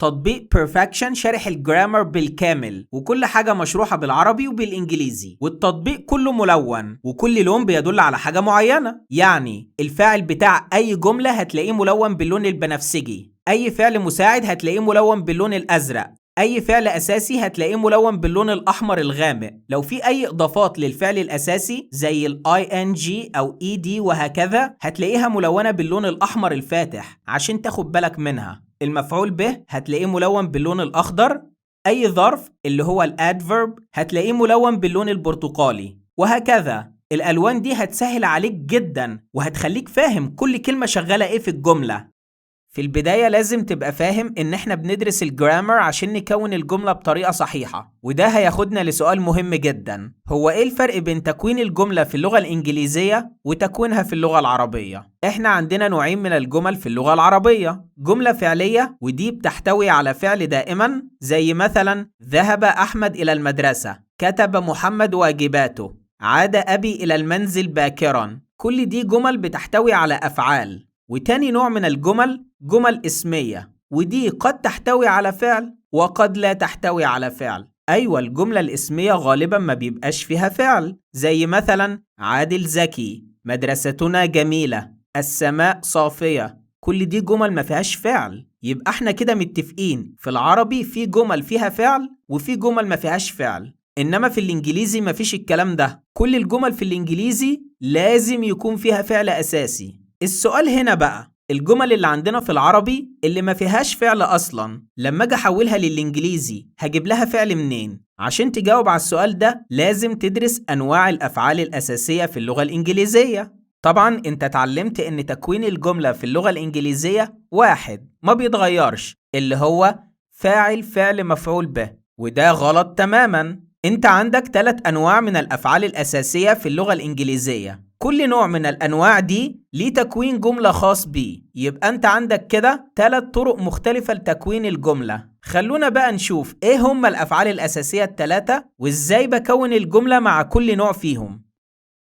تطبيق Perfection شارح ال grammar بالكامل، وكل حاجة مشروحة بالعربي وبالإنجليزي، والتطبيق كله ملون، وكل لون بيدل على حاجة معينة. يعني الفاعل بتاع أي جملة هتلاقيه ملون باللون البنفسجي، أي فعل مساعد هتلاقيه ملون باللون الأزرق، أي فعل أساسي هتلاقيه ملون باللون الأحمر الغامق. لو في أي إضافات للفعل الأساسي زي ال ing أو ed وهكذا هتلاقيها ملونة باللون الأحمر الفاتح عشان تاخد بالك منها. المفعول به هتلاقيه ملون باللون الأخضر، أي ظرف اللي هو ال adverb هتلاقيه ملون باللون البرتقالي، وهكذا. الألوان دي هتسهل عليك جدا وهتخليك فاهم كل كلمة شغالة إيه في الجملة. في البداية لازم تبقى فاهم إن إحنا بندرس ال grammar عشان نكون الجملة بطريقة صحيحة، وده هياخدنا لسؤال مهم جدا، هو إيه الفرق بين تكوين الجملة في اللغة الإنجليزية وتكوينها في اللغة العربية؟ إحنا عندنا نوعين من الجمل في اللغة العربية، جملة فعلية ودي بتحتوي على فعل دائما، زي مثلا ذهب أحمد إلى المدرسة، كتب محمد واجباته، عاد أبي إلى المنزل باكرا. كل دي جمل بتحتوي على أفعال. وتاني نوع من الجمل جمل اسمية، ودي قد تحتوي على فعل وقد لا تحتوي على فعل. أيوة، الجملة الاسمية غالبا ما بيبقاش فيها فعل، زي مثلا عادل ذكي، مدرستنا جميلة، السماء صافية. كل دي جمل ما فيهاش فعل. يبقى احنا كده متفقين في العربي في جمل فيها فعل وفي جمل ما فيهاش فعل، إنما في الإنجليزي ما فيش الكلام ده. كل الجمل في الإنجليزي لازم يكون فيها فعل أساسي. السؤال هنا بقى، الجمل اللي عندنا في العربي اللي ما فيهاش فعل أصلا لما أجي أحولها للإنجليزي هجيب لها فعل منين؟ عشان تجاوب على السؤال ده لازم تدرس أنواع الأفعال الأساسية في اللغة الإنجليزية. طبعا أنت اتعلمت إن تكوين الجملة في اللغة الإنجليزية واحد ما بيتغيرش، اللي هو فاعل فعل مفعول به، وده غلط تماما. أنت عندك 3 أنواع من الأفعال الأساسية في اللغة الإنجليزية، كل نوع من الأنواع دي ليه تكوين جملة خاص بيه. يبقى أنت عندك كده 3 طرق مختلفة لتكوين الجملة. خلونا بقى نشوف إيه هم الأفعال الأساسية ال3 وإزاي بكون الجملة مع كل نوع فيهم.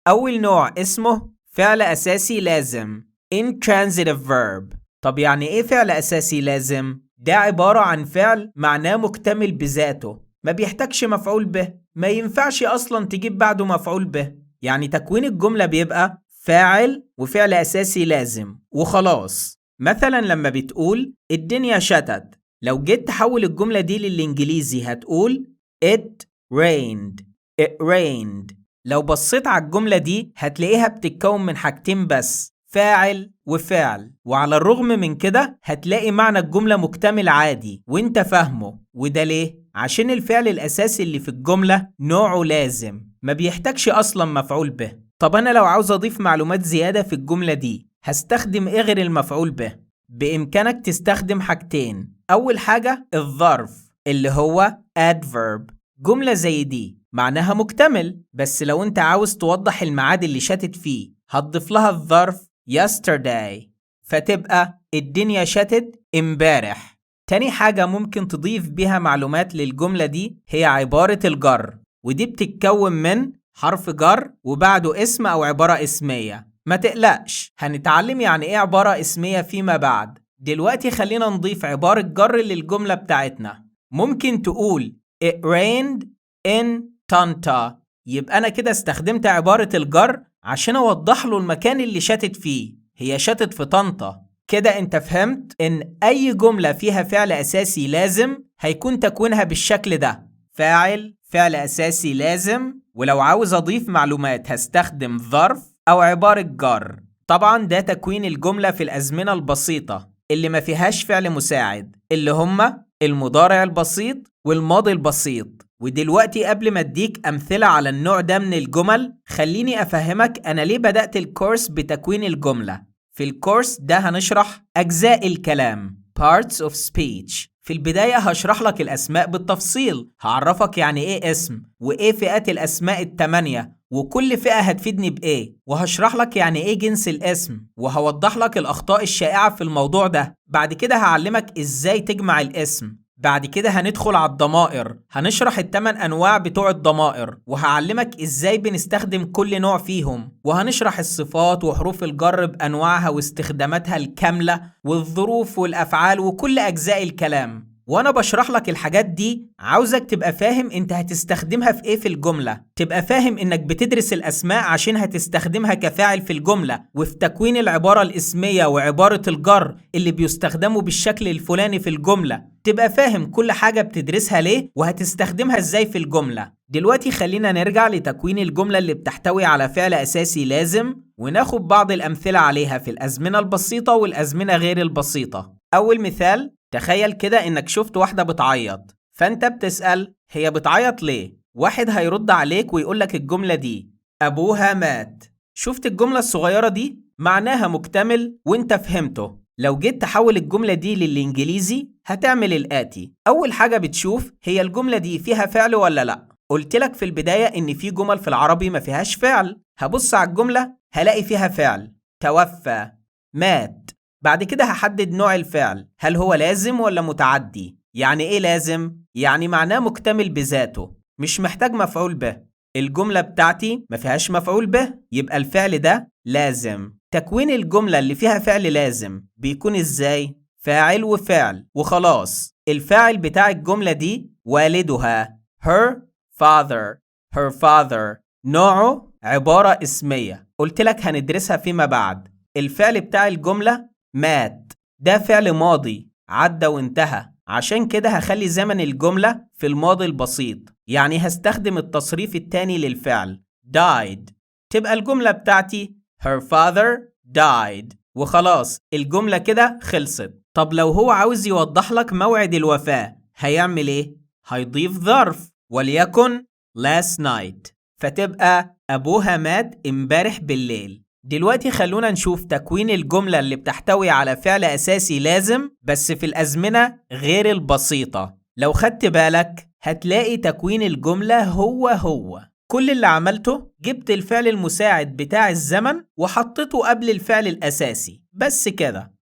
أول نوع اسمه فعل أساسي لازم، intransitive verb. طب يعني إيه فعل أساسي لازم؟ ده عبارة عن فعل معناه مكتمل بذاته، ما بيحتاجش مفعول به، ما ينفعش أصلا تجيب بعده مفعول به. يعني تكوين الجملة بيبقى فاعل وفعل أساسي لازم وخلاص. مثلا لما بتقول الدنيا شتت، لو جيت تحول الجملة دي للإنجليزي هتقول it rained، it rained. لو بصيت على الجملة دي هتلاقيها بتتكون من حاجتين بس، فاعل وفعل، وعلى الرغم من كده هتلاقي معنى الجملة مكتمل عادي وانت فاهمه. وده ليه؟ عشان الفعل الأساسي اللي في الجملة نوعه لازم، ما بيحتاجش أصلا مفعول به. طب أنا لو عاوز أضيف معلومات زيادة في الجملة دي هستخدم إيه غير المفعول به؟ بإمكانك تستخدم حاجتين. أول حاجة الظرف اللي هو adverb. جملة زي دي معناها مكتمل، بس لو أنت عاوز توضح الميعاد اللي شتت فيه هتضيف لها الظرف yesterday، فتبقى الدنيا شتت امبارح. تاني حاجة ممكن تضيف بيها معلومات للجملة دي هي عبارة الجر، ودي بتتكون من حرف جر وبعده اسم أو عبارة اسمية. ما تقلقش، هنتعلم يعني إيه عبارة اسمية فيما بعد. دلوقتي خلينا نضيف عبارة جر للجملة بتاعتنا. ممكن تقول it rained in Tanta، يبقى أنا كده استخدمت عبارة الجر عشان أوضح له المكان اللي شتت فيه، هي شتت في طنطا. كده أنت فهمت إن أي جملة فيها فعل أساسي لازم هيكون تكوينها بالشكل ده، فاعل فعل أساسي لازم، ولو عاوز أضيف معلومات هستخدم ظرف أو عبارة جر. طبعا ده تكوين الجملة في الأزمنة البسيطة اللي ما فيهاش فعل مساعد، اللي هما المضارع البسيط والماضي البسيط. ودلوقتي قبل ما اديك أمثلة على النوع ده من الجمل خليني أفهمك أنا ليه بدأت الكورس بتكوين الجملة. في الكورس ده هنشرح أجزاء الكلام، parts of speech. في البداية هشرح لك الأسماء بالتفصيل، هعرفك يعني إيه اسم وإيه فئات الأسماء ال8 وكل فئة هتفيدني بإيه، وهشرح لك يعني إيه جنس الاسم، وهوضح لك الأخطاء الشائعة في الموضوع ده. بعد كده هعلمك إزاي تجمع الاسم. بعد كده هندخل على الضمائر، هنشرح ال8 أنواع بتوع الضمائر، وهعلمك إزاي بنستخدم كل نوع فيهم، وهنشرح الصفات وحروف الجر بأنواعها واستخداماتها الكاملة، والظروف والأفعال وكل أجزاء الكلام. وانا بشرح لك الحاجات دي عاوزك تبقى فاهم انت هتستخدمها في ايه في الجملة، تبقى فاهم انك بتدرس الاسماء عشان هتستخدمها كفاعل في الجملة، وفي تكوين العبارة الاسمية وعبارة الجر اللي بيستخدموا بالشكل الفلاني في الجملة، تبقى فاهم كل حاجة بتدرسها ليه وهتستخدمها ازاي في الجملة. دلوقتي خلينا نرجع لتكوين الجملة اللي بتحتوي على فعل أساسي لازم، وناخد بعض الأمثلة عليها في الأزمنة البسيطة والأزمنة غير البسيطة. أول مثال، تخيل كده إنك شفت واحدة بتعيط، فأنت بتسأل هي بتعيط ليه؟ واحد هيرد عليك ويقولك الجملة دي: أبوها مات. شفت الجملة الصغيرة دي؟ معناها مكتمل وانت فهمته. لو جيت تحول الجملة دي للإنجليزي هتعمل الآتي: أول حاجة بتشوف هي الجملة دي فيها فعل ولا لأ. قلت لك في البداية إن في جمل في العربي ما فيهاش فعل، هبص على الجملة هلاقي فيها فعل: توفى، مات. بعد كده هحدد نوع الفعل، هل هو لازم ولا متعدي؟ يعني إيه لازم؟ يعني معناه مكتمل بذاته، مش محتاج مفعول به. الجملة بتاعتي ما فيهاش مفعول به، يبقى الفعل ده لازم. تكوين الجملة اللي فيها فعل لازم بيكون إزاي؟ فاعل وفعل وخلاص. الفاعل بتاع الجملة دي والدها، her father، her father. نوعه عبارة اسمية، قلت لك هندرسها فيما بعد. الفعل بتاع الجملة مات، ده فعل ماضي عدى وانتهى، عشان كده هخلي زمن الجملة في الماضي البسيط، يعني هستخدم التصريف التاني للفعل died. تبقى الجملة بتاعتي her father died، وخلاص الجملة كده خلصت. طب لو هو عاوز يوضح لك موعد الوفاة هيعمل ايه؟ هيضيف ظرف، وليكن last night، فتبقى أبوها مات امبارح بالليل. دلوقتي خلونا نشوف تكوين الجملة اللي بتحتوي على فعل أساسي لازم بس في الأزمنة غير البسيطة. لو خدت بالك هتلاقي تكوين الجملة هو هو، كل اللي عملته جبت الفعل المساعد بتاع الزمن وحطيته قبل الفعل الأساسي، بس كده.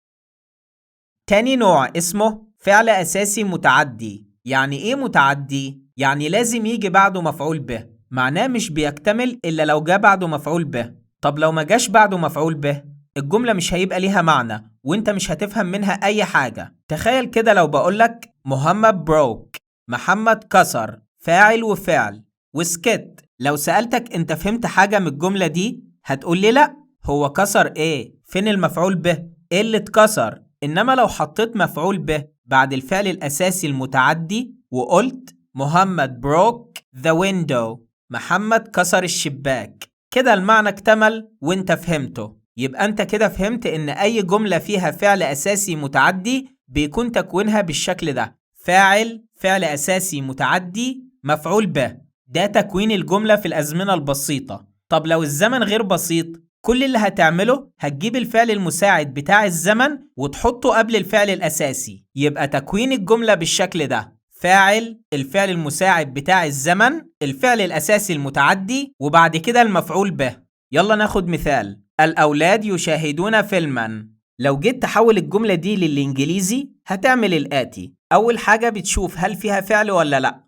تاني نوع اسمه فعل أساسي متعدي. يعني إيه متعدي؟ يعني لازم يجي بعده مفعول به، معناه مش بيكتمل إلا لو جه بعده مفعول به. طب لو ما جاش بعده مفعول به الجملة مش هيبقى ليها معنى وانت مش هتفهم منها أي حاجة. تخيل كده لو بقولك محمد broke، محمد كسر، فاعل وفعل، وسكت. لو سألتك انت فهمت حاجة من الجملة دي هتقولي لأ، هو كسر ايه؟ فين المفعول به؟ ايه اللي اتكسر؟ إنما لو حطيت مفعول به بعد الفعل الأساسي المتعدي وقلت محمد broke the window، محمد كسر الشباك، كده المعنى اكتمل وانت فهمته. يبقى انت كده فهمت ان اي جملة فيها فعل اساسي متعدي بيكون تكوينها بالشكل ده: فاعل، فعل اساسي متعدي، مفعول به. ده تكوين الجملة في الازمنة البسيطة. طب لو الزمن غير بسيط، كل اللي هتعمله هتجيب الفعل المساعد بتاع الزمن وتحطه قبل الفعل الاساسي. يبقى تكوين الجملة بالشكل ده: فاعل، الفعل المساعد بتاع الزمن، الفعل الأساسي المتعدي، وبعد كده المفعول به. يلا ناخد مثال: الأولاد يشاهدون فيلما. لو جيت تحول الجملة دي للإنجليزي هتعمل الآتي: أول حاجة بتشوف هل فيها فعل ولا لأ.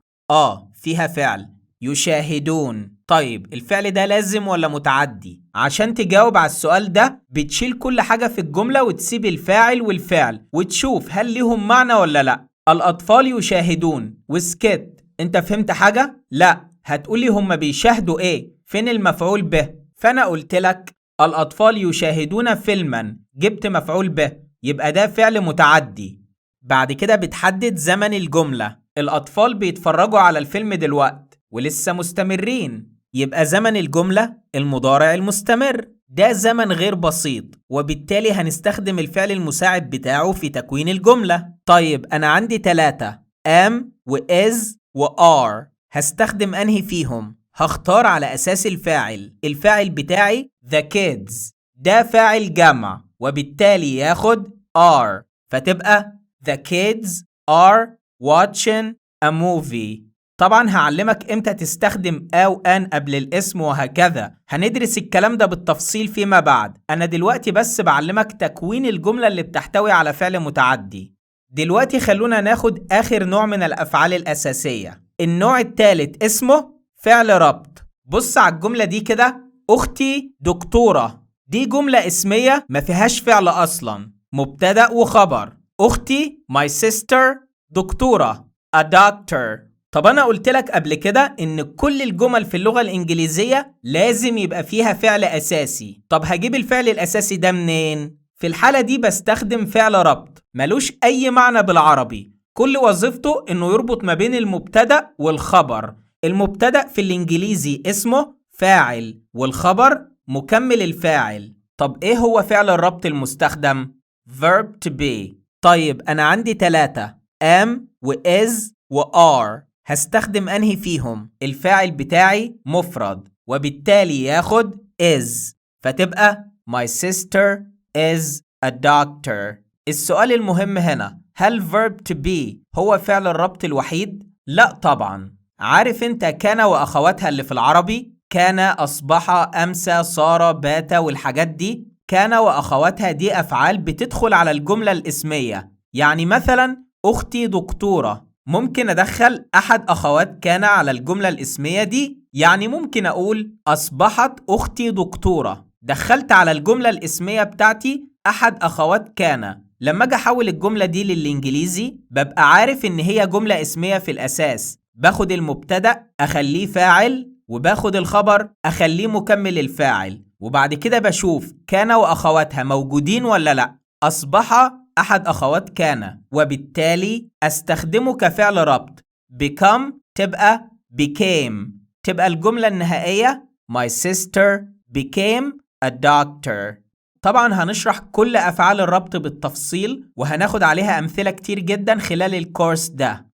فيها فعل، يشاهدون. طيب الفعل ده لازم ولا متعدي؟ عشان تجاوب على السؤال ده بتشيل كل حاجة في الجملة وتسيب الفاعل والفعل وتشوف هل ليهم معنى ولا لأ. الأطفال يشاهدون، وسكت. انت فهمت حاجة؟ لا. هتقولي هما بيشاهدوا ايه؟ فين المفعول به؟ فأنا قلت لك الأطفال يشاهدون فيلما، جبت مفعول به، يبقى ده فعل متعدي. بعد كده بتحدد زمن الجملة. الأطفال بيتفرجوا على الفيلم دلوقت ولسه مستمرين، يبقى زمن الجملة المضارع المستمر. ده زمن غير بسيط، وبالتالي هنستخدم الفعل المساعد بتاعه في تكوين الجملة. طيب أنا عندي 3، am و is و are، هستخدم أنهي فيهم؟ هختار على أساس الفاعل. الفاعل بتاعي the kids، ده فاعل جمع، وبالتالي ياخد are، فتبقى the kids are watching a movie. طبعا هعلمك امتى تستخدم أو أن قبل الاسم وهكذا، هندرس الكلام ده بالتفصيل فيما بعد. أنا دلوقتي بس بعلمك تكوين الجملة اللي بتحتوي على فعل متعدي. دلوقتي خلونا ناخد آخر نوع من الأفعال الأساسية، النوع الثالث اسمه فعل ربط. بص على الجملة دي كده: أختي دكتورة. دي جملة اسمية ما فيهاش فعل أصلا، مبتدأ وخبر. أختي my sister دكتورة، a doctor. طب أنا قلت لك قبل كده إن كل الجمل في اللغة الإنجليزية لازم يبقى فيها فعل أساسي. طب هجيب الفعل الأساسي ده منين؟ في الحالة دي بستخدم فعل ربط ملوش أي معنى بالعربي، كل وظيفته إنه يربط ما بين المبتدأ والخبر. المبتدأ في الإنجليزي اسمه فاعل، والخبر مكمل الفاعل. طب إيه هو فعل الربط المستخدم؟ verb to be. طيب أنا عندي 3، am و is و are، هستخدم أنهي فيهم؟ الفاعل بتاعي مفرد وبالتالي ياخد is، فتبقى my sister is a doctor. السؤال المهم هنا، هل verb to be هو فعل الربط الوحيد؟ لا طبعا. عارف انت كان وأخواتها اللي في العربي؟ كان، أصبح، أمسى، صار، بات والحاجات دي، كان وأخواتها دي أفعال بتدخل على الجملة الاسمية. يعني مثلا أختي دكتورة، ممكن أدخل أحد أخوات كان على الجملة الاسمية دي، يعني ممكن أقول أصبحت أختي دكتورة، دخلت على الجملة الاسمية بتاعتي أحد أخوات كان. لما أجي أحول الجملة دي للإنجليزي ببقى عارف إن هي جملة اسمية في الأساس، باخد المبتدأ أخليه فاعل، وباخد الخبر أخليه مكمل الفاعل، وبعد كده بشوف كان وأخواتها موجودين ولا لأ. أصبح أحد أخوات كان، وبالتالي أستخدمه كفعل ربط. become تبقى became، تبقى الجملة النهائية my sister became a doctor. طبعا هنشرح كل أفعال الربط بالتفصيل وهناخد عليها أمثلة كتير جدا خلال الكورس ده.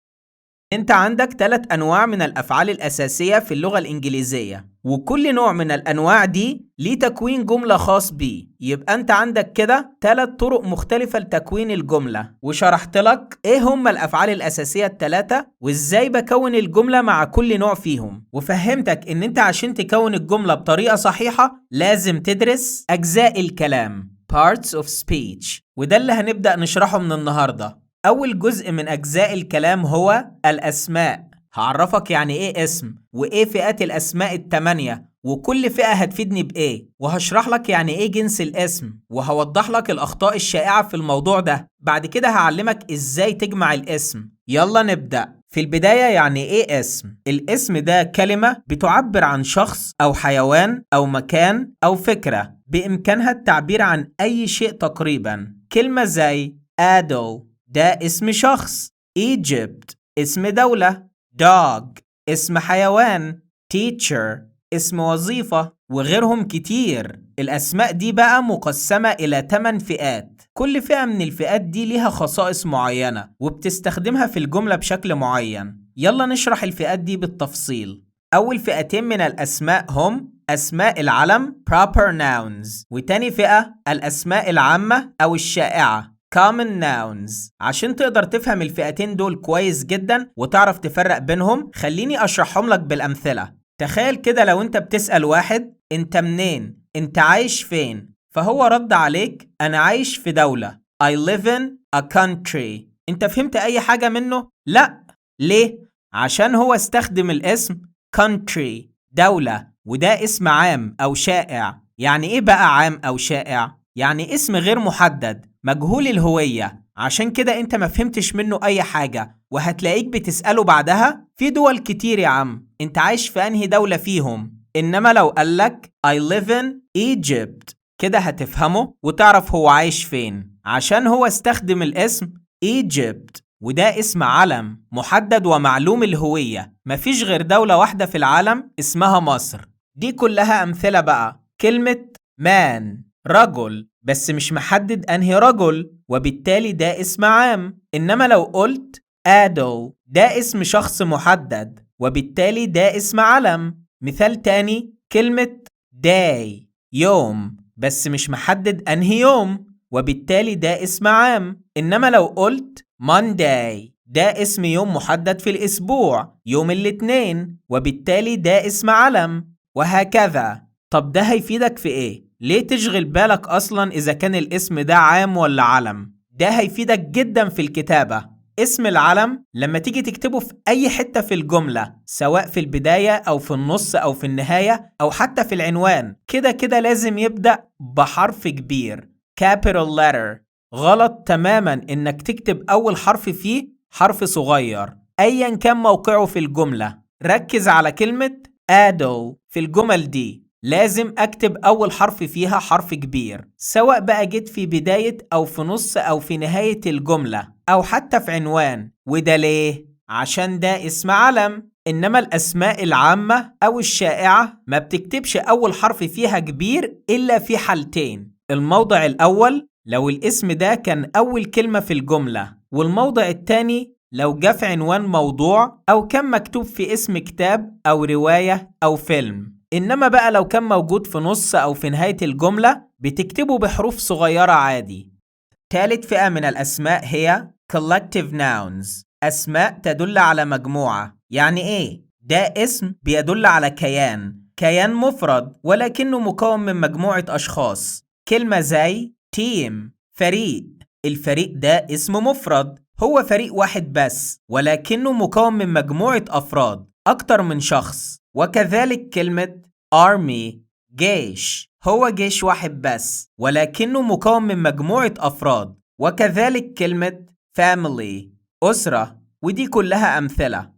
انت عندك 3 أنواع من الأفعال الأساسية في اللغة الإنجليزية، وكل نوع من الأنواع دي ليه تكوين جملة خاص بيه. يبقى انت عندك كده 3 طرق مختلفة لتكوين الجملة، وشرحت لك ايه هم الأفعال الأساسية ال3 وازاي بكون الجملة مع كل نوع فيهم، وفهمتك ان انت عشان تكون الجملة بطريقة صحيحة لازم تدرس أجزاء الكلام parts of speech، وده اللي هنبدأ نشرحه من النهاردة. أول جزء من أجزاء الكلام هو الأسماء. هعرفك يعني إيه اسم، وإيه فئات الأسماء ال8، وكل فئة هتفيدني بإيه، وهشرح لك يعني إيه جنس الاسم، وهوضح لك الأخطاء الشائعة في الموضوع ده. بعد كده هعلمك إزاي تجمع الاسم. يلا نبدأ. في البداية يعني إيه اسم؟ الاسم ده كلمة بتعبر عن شخص أو حيوان أو مكان أو فكرة، بإمكانها التعبير عن أي شيء تقريبا. كلمة زي Adel ده اسم شخص، Egypt اسم دولة، dog اسم حيوان، teacher اسم وظيفة، وغيرهم كتير. الأسماء دي بقى مقسمة إلى 8 فئات، كل فئة من الفئات دي ليها خصائص معينة وبتستخدمها في الجملة بشكل معين. يلا نشرح الفئات دي بالتفصيل. أول فئتين من الأسماء هم أسماء العلم proper nouns، وتاني فئة الأسماء العامة أو الشائعة common nouns. عشان تقدر تفهم الفئتين دول كويس جدا وتعرف تفرق بينهم، خليني أشرحهم لك بالأمثلة. تخيل كده لو انت بتسأل واحد انت منين؟ انت عايش فين؟ فهو رد عليك أنا عايش في دولة، I live in a country. انت فهمت أي حاجة منه؟ لا. ليه؟ عشان هو استخدم الاسم country دولة، وده اسم عام أو شائع. يعني إيه بقى عام أو شائع؟ يعني اسم غير محدد مجهول الهوية، عشان كده انت ما فهمتش منه اي حاجة، وهتلاقيك بتسأله بعدها في دول كتير يا عم، انت عايش في انهي دولة فيهم؟ انما لو قالك I live in Egypt كده هتفهمه وتعرف هو عايش فين، عشان هو استخدم الاسم Egypt، وده اسم علم محدد ومعلوم الهوية، مفيش غير دولة واحدة في العالم اسمها مصر. دي كلها أمثلة بقى. كلمة man رجل، بس مش محدد أنهي رجل، وبالتالي ده اسم عام. إنما لو قلت Adel ده اسم شخص محدد، وبالتالي ده اسم علم. مثال تاني كلمة day يوم، بس مش محدد أنهي يوم، وبالتالي ده اسم عام. إنما لو قلت Monday ده اسم يوم محدد في الأسبوع، يوم الاثنين، وبالتالي ده اسم علم، وهكذا. طب ده هيفيدك في إيه؟ ليه تشغل بالك أصلا إذا كان الاسم ده عام ولا علم؟ ده هيفيدك جدا في الكتابة. اسم العلم لما تيجي تكتبه في أي حتة في الجملة، سواء في البداية أو في النص أو في النهاية أو حتى في العنوان، كده كده لازم يبدأ بحرف كبير capital letter. غلط تماما إنك تكتب أول حرف فيه حرف صغير أيا كان موقعه في الجملة. ركز على كلمة Adele في الجمل دي، لازم أكتب أول حرف فيها حرف كبير، سواء بقى جيت في بداية أو في نص أو في نهاية الجملة أو حتى في عنوان. وده ليه؟ عشان ده اسم علم. إنما الأسماء العامة أو الشائعة ما بتكتبش أول حرف فيها كبير إلا في حالتين. الموضع الأول لو الاسم ده كان أول كلمة في الجملة، والموضع التاني لو جه في عنوان موضوع أو كان مكتوب في اسم كتاب أو رواية أو فيلم. إنما بقى لو كان موجود في نص أو في نهاية الجملة بتكتبه بحروف صغيرة عادي. تالت فئة من الأسماء هي collective nouns، أسماء تدل على مجموعة. يعني إيه؟ ده اسم بيدل على كيان، كيان مفرد ولكنه مكون من مجموعة أشخاص. كلمة زي team، فريق. الفريق ده اسم مفرد، هو فريق واحد بس ولكنه مكون من مجموعة أفراد، أكتر من شخص. وكذلك كلمة army، جيش، هو جيش واحد بس ولكنه مكون من مجموعة أفراد. وكذلك كلمة family، أسرة. ودي كلها أمثلة.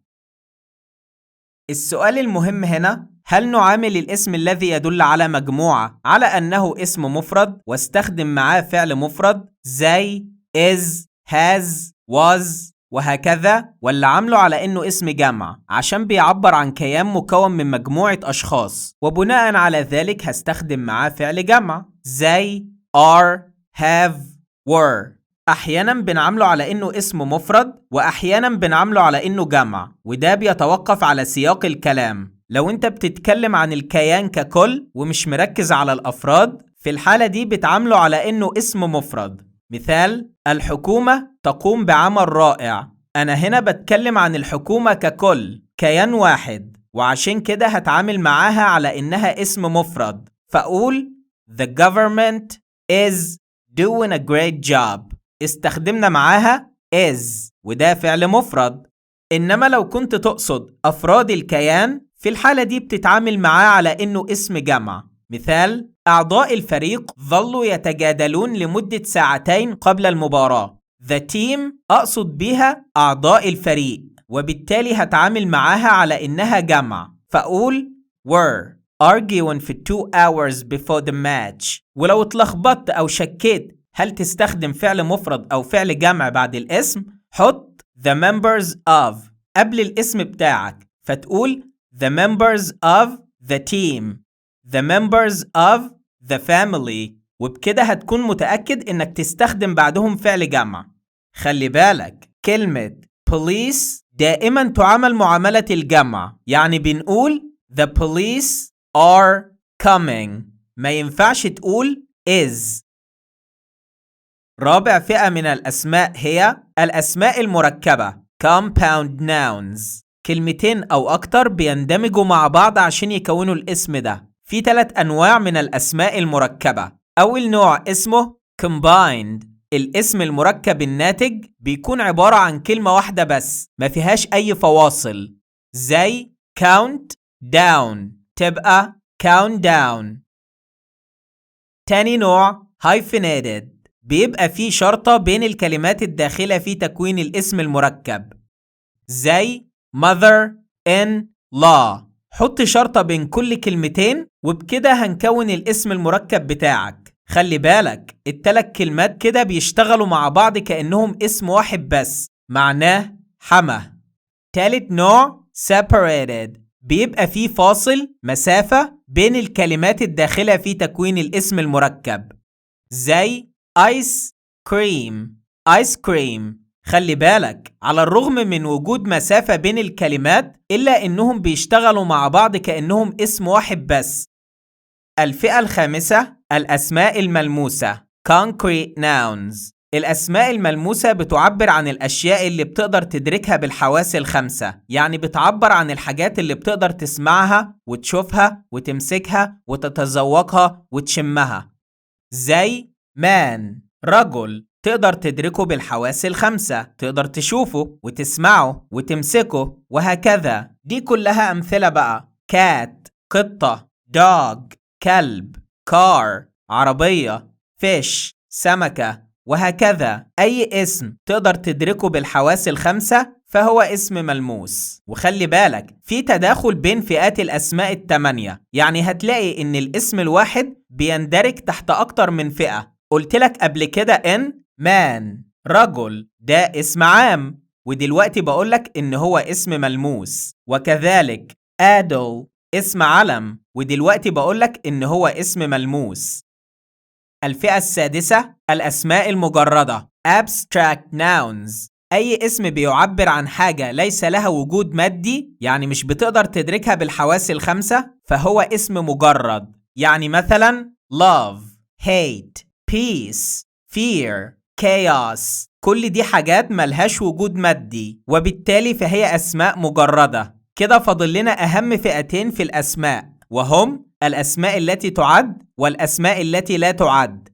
السؤال المهم هنا، هل نعامل الاسم الذي يدل على مجموعة على أنه اسم مفرد واستخدم معاه فعل مفرد زي is، has، was وهكذا، ولا عامله على إنه اسم جمع عشان بيعبر عن كيان مكون من مجموعة أشخاص، وبناء على ذلك هستخدم معاه فعل جمع زي are، have، were؟ أحيانا بنعامله على إنه اسم مفرد وأحيانا بنعامله على إنه جمع، وده بيتوقف على سياق الكلام. لو أنت بتتكلم عن الكيان ككل ومش مركز على الأفراد، في الحالة دي بتعامله على إنه اسم مفرد. مثال: الحكومة تقوم بعمل رائع. أنا هنا بتكلم عن الحكومة ككل، كيان واحد، وعشان كده هتعامل معاها على إنها اسم مفرد، فأقول The government is doing a great job. استخدمنا معاها is وده فعل مفرد. إنما لو كنت تقصد أفراد الكيان، في الحالة دي بتتعامل معاه على إنه اسم جمع. مثال: أعضاء الفريق ظلوا يتجادلون لمدة ساعتين قبل المباراة. The team أقصد بها أعضاء الفريق، وبالتالي هتعامل معاها على إنها جمع، فأقول were arguing for 2 hours before the match. ولو اتلخبطت أو شكيت هل تستخدم فعل مفرد أو فعل جمع بعد الاسم، حط the members of قبل الاسم بتاعك، فتقول the members of the team، the members of the family، وبكده هتكون متأكد إنك تستخدم بعدهم فعل جمع. خلي بالك، كلمة police دائما تعامل معاملة الجمع، يعني بنقول the police are coming، ما ينفعش تقول is. رابع فئة من الأسماء هي الأسماء المركبة compound nouns، كلمتين أو أكتر بيندمجوا مع بعض عشان يكونوا الاسم ده. في 3 أنواع من الأسماء المركبة. أول نوع اسمه combined، الاسم المركب الناتج بيكون عبارة عن كلمة واحدة بس ما فيهاش أي فواصل، زي count down تبقى count down. تاني نوع hyphenated، بيبقى فيه شرطة بين الكلمات الداخلة في تكوين الاسم المركب، زي mother in law. حط شرطة بين كل كلمتين وبكده هنكون الاسم المركب بتاعك. خلي بالك، التلات كلمات كده بيشتغلوا مع بعض كأنهم اسم واحد بس، معناه حما. تالت نوع separated، بيبقى فيه فاصل مسافة بين الكلمات الداخلة في تكوين الاسم المركب، زي ice cream ice cream. خلي بالك، على الرغم من وجود مسافة بين الكلمات إلا إنهم بيشتغلوا مع بعض كأنهم اسم واحد بس. الفئة الخامسة الأسماء الملموسة concrete nouns. الأسماء الملموسة بتعبر عن الأشياء اللي بتقدر تدركها بالحواس الخمسة، يعني بتعبر عن الحاجات اللي بتقدر تسمعها وتشوفها وتمسكها وتتذوقها وتشمها، زي man رجل، تقدر تدركه بالحواس الخمسة، تقدر تشوفه وتسمعه وتمسكه وهكذا. دي كلها أمثلة بقى. cat قطة، dog كلب، car عربية، fish سمكة، وهكذا أي اسم تقدر تدركه بالحواس الخمسة فهو اسم ملموس. وخلي بالك في تداخل بين فئات الأسماء الثمانية، يعني هتلاقي إن الاسم الواحد بيندرج تحت أكتر من فئة. قلت لك قبل كده إن man رجل ده اسم عام، ودلوقتي بقولك إن هو اسم ملموس. وكذلك Adel اسم علم، ودلوقتي بقولك إن هو اسم ملموس. الفئة السادسة الأسماء المجردة abstract nouns. أي اسم بيعبر عن حاجة ليس لها وجود مادي، يعني مش بتقدر تدركها بالحواس الخمسة، فهو اسم مجرد. يعني مثلا love، hate، peace، fear، chaos، كل دي حاجات ملهاش وجود مادي، وبالتالي فهي أسماء مجردة. كده فاضل لنا أهم فئتين في الأسماء، وهم الأسماء التي تعد والأسماء التي لا تعد.